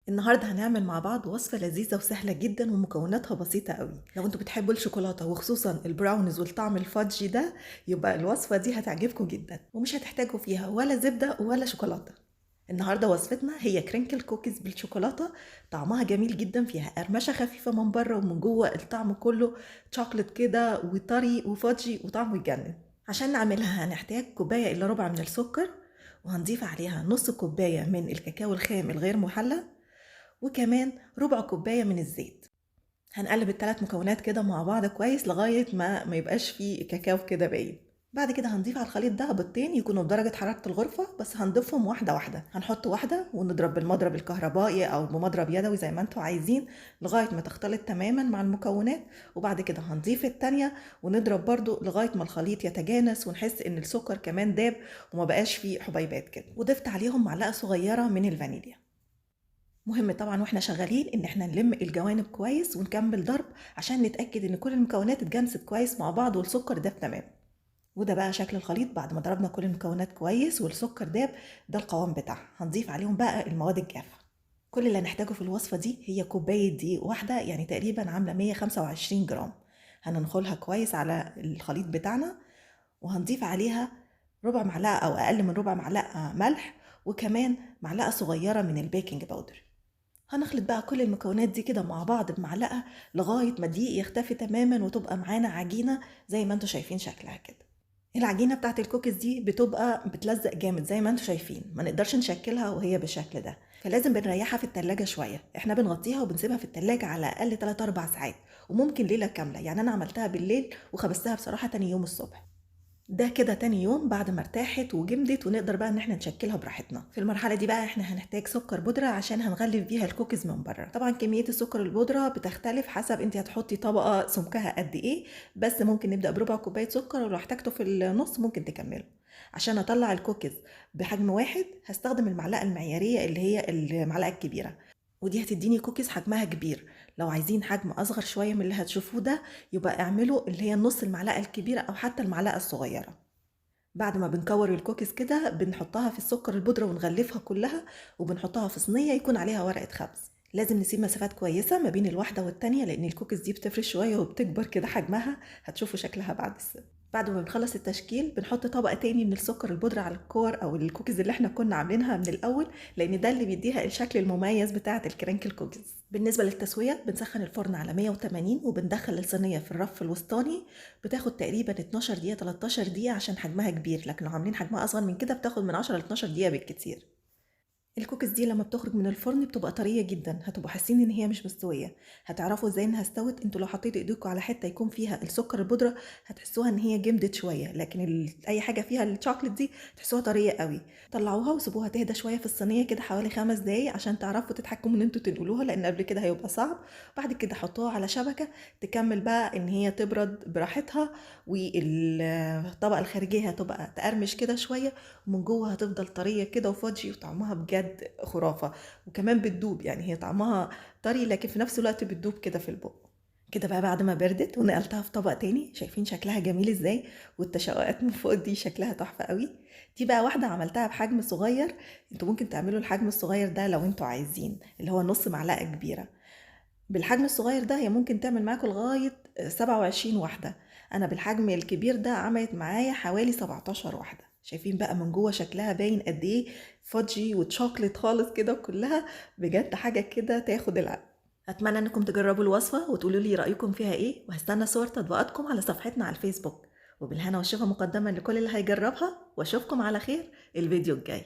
النهارده هنعمل مع بعض وصفة لذيذة وسهلة جدا ومكوناتها بسيطة قوي. لو انتوا بتحبوا الشوكولاتة وخصوصا البراونيز والطعم ال fudgy ده، يبقى الوصفة دي هتعجبكم جدا ومش هتحتاجوا فيها ولا زبدة ولا شوكولاتة. النهارده وصفتنا هي crinkle cookies بالشوكولاتة، طعمها جميل جدا، فيها قرمشة خفيفة من بره ومن جوه الطعم كله شوكليت كده وطري و fudgy وطعمه يجنن. عشان نعملها هنحتاج كوباية إلا ربع من السكر، وهنضيف عليها نص كوباية من الكاكاو الخام الغير محلى، وكمان ربع كوباية من الزيت. هنقلب الثلاث مكونات كده مع بعض كويس لغاية ما يبقاش فيه كاكاو كده باين. بعد كده هنضيف على الخليط ده بيضتين يكونوا بدرجة حرارة الغرفة، بس هنضيفهم واحدة واحدة. هنحط واحدة ونضرب بالمضرب الكهربائي أو بمضرب يدوي زي ما انتوا عايزين لغاية ما تختلط تماما مع المكونات، وبعد كده هنضيف التانية ونضرب برضو لغاية ما الخليط يتجانس ونحس ان السكر كمان داب وما بقاش فيه حبيبات كده. وضفت عليهم معلقة صغيرة من الفانيليا. مهم طبعا واحنا شغالين ان احنا نلم الجوانب كويس ونكمل ضرب عشان نتأكد ان كل المكونات اتجانست كويس مع بعض والسكر داب تمام. وده بقى شكل الخليط بعد ما ضربنا كل المكونات كويس والسكر داب، ده القوام بتاعها. هنضيف عليهم بقى المواد الجافة. كل اللي هنحتاجه في الوصفة دي هي كوباية دقيق واحدة، يعني تقريبا عاملة 125 جرام. هننخلها كويس على الخليط بتاعنا، وهنضيف عليها ربع معلقة أو أقل من ربع معلقة ملح، وكمان معلقة صغيرة من ال baking powder. هنخلط بقى كل المكونات دي كده مع بعض بمعلقة لغاية ما الدقيق يختفي تماما وتبقى معانا عجينة زي ما انتوا شايفين شكلها كده. العجينة بتاعت الكوكيز دي بتبقى بتلزق جامد زي ما انتوا شايفين، ما نقدرش نشكلها وهي بالشكل ده، فلازم بنريحها في التلاجة شوية. احنا بنغطيها وبنسيبها في التلاجة على الأقل 3-4 ساعات، وممكن ليلة كاملة. يعني أنا عملتها بالليل وخبزتها بصراحة تاني يوم الصبح. ده كده تاني يوم بعد ما ارتاحت وجمدت، ونقدر بقى ان احنا نشكلها براحتنا. في المرحلة دي بقى احنا هنحتاج سكر بودره عشان هنغلف بيها الكوكيز من بره. طبعا كمية السكر البودره بتختلف حسب انت هتحطي طبقه سمكها قد ايه، بس ممكن نبدا بربع كوباية سكر، ولو احتاجته في النص ممكن تكمله. عشان اطلع الكوكيز بحجم واحد هستخدم المعلقة المعياريه اللي هي المعلقة الكبيرة، ودي هتديني كوكيز حجمها كبير. لو عايزين حجم اصغر شوية من اللي هتشوفوه ده يبقى اعملوا اللي هي نص المعلقة الكبيرة او حتى المعلقة الصغيرة. بعد ما بنكور الكوكيز كده بنحطها في السكر البودره ونغلفها كلها، وبنحطها في صينية يكون عليها ورقة خبز. لازم نسيب مسافات كويسة ما بين الواحدة والتانية لان الكوكيز دي بتفرش شوية وبتكبر كده حجمها، هتشوفوا شكلها بعد السن. بعد ما بنخلص التشكيل بنحط طبقة تاني من السكر البودرة على الكور أو الكوكيز اللي احنا كنا عاملينها من الأول، لأن ده اللي بيديها الشكل المميز بتاعة ال crinkle cookies. بالنسبة للتسوية بنسخن الفرن على 180 وبندخل الصينية في الرف الوسطاني، بتاخد تقريبا 12 دقيقة 13 دقيقة عشان حجمها كبير، لكن لو عاملين حجمها أصغر من كده بتاخد من 10 ل 12 دقيقة بالكتير. الكوكيز دي لما بتخرج من الفرن بتبقى طرية جدا، هتبقوا حاسين ان هي مش مستوية. هتعرفوا ازاي انها استوت؟ انتوا لو حطيتوا ايديكم على حتة يكون فيها السكر البودره هتحسوها ان هي جمدت شوية، لكن اي حاجة فيها الشوكليت دي تحسوها طرية قوي. طلعوها وسيبوها تهدى شوية في الصينية كده حوالي 5 دقايق عشان تعرفوا تتحكموا ان انتوا تنقلوها، لان قبل كده هيبقى صعب. بعد كده حطوها على شبكة تكمل بقى ان هي تبرد براحتها، والطبقة الخارجية هتبقى تقرمش كده شوية، ومن جوه هتفضل طرية كده وفادجي، وطعمها بجد خرافة، وكمان بتدوب. يعني هي طعمها طري لكن في نفس الوقت بتدوب كده في البق كده. بقى بعد ما بردت ونقلتها في طبق تاني، شايفين شكلها جميل ازاي، والتشققات من فوق دي شكلها تحفة قوي. دي بقى واحدة عملتها بحجم صغير، انتوا ممكن تعملوا الحجم الصغير ده لو انتوا عايزين، اللي هو نص معلقة كبيرة. بالحجم الصغير ده هي ممكن تعمل معاكم لغاية 27 واحدة، انا بالحجم الكبير ده عملت معايا حوالي 17 واحدة. شايفين بقى من جوه شكلها باين قد ايه fudgy و chocolate خالص كده كلها، بجد حاجة كده تاخد العقل. اتمنى انكم تجربوا الوصفة وتقولوا لي رايكم فيها ايه، وهستنى صور تطبيقاتكم على صفحتنا على الفيسبوك. وبالهنا والشفا مقدما لكل اللي هيجربها، واشوفكم على خير الفيديو الجاي.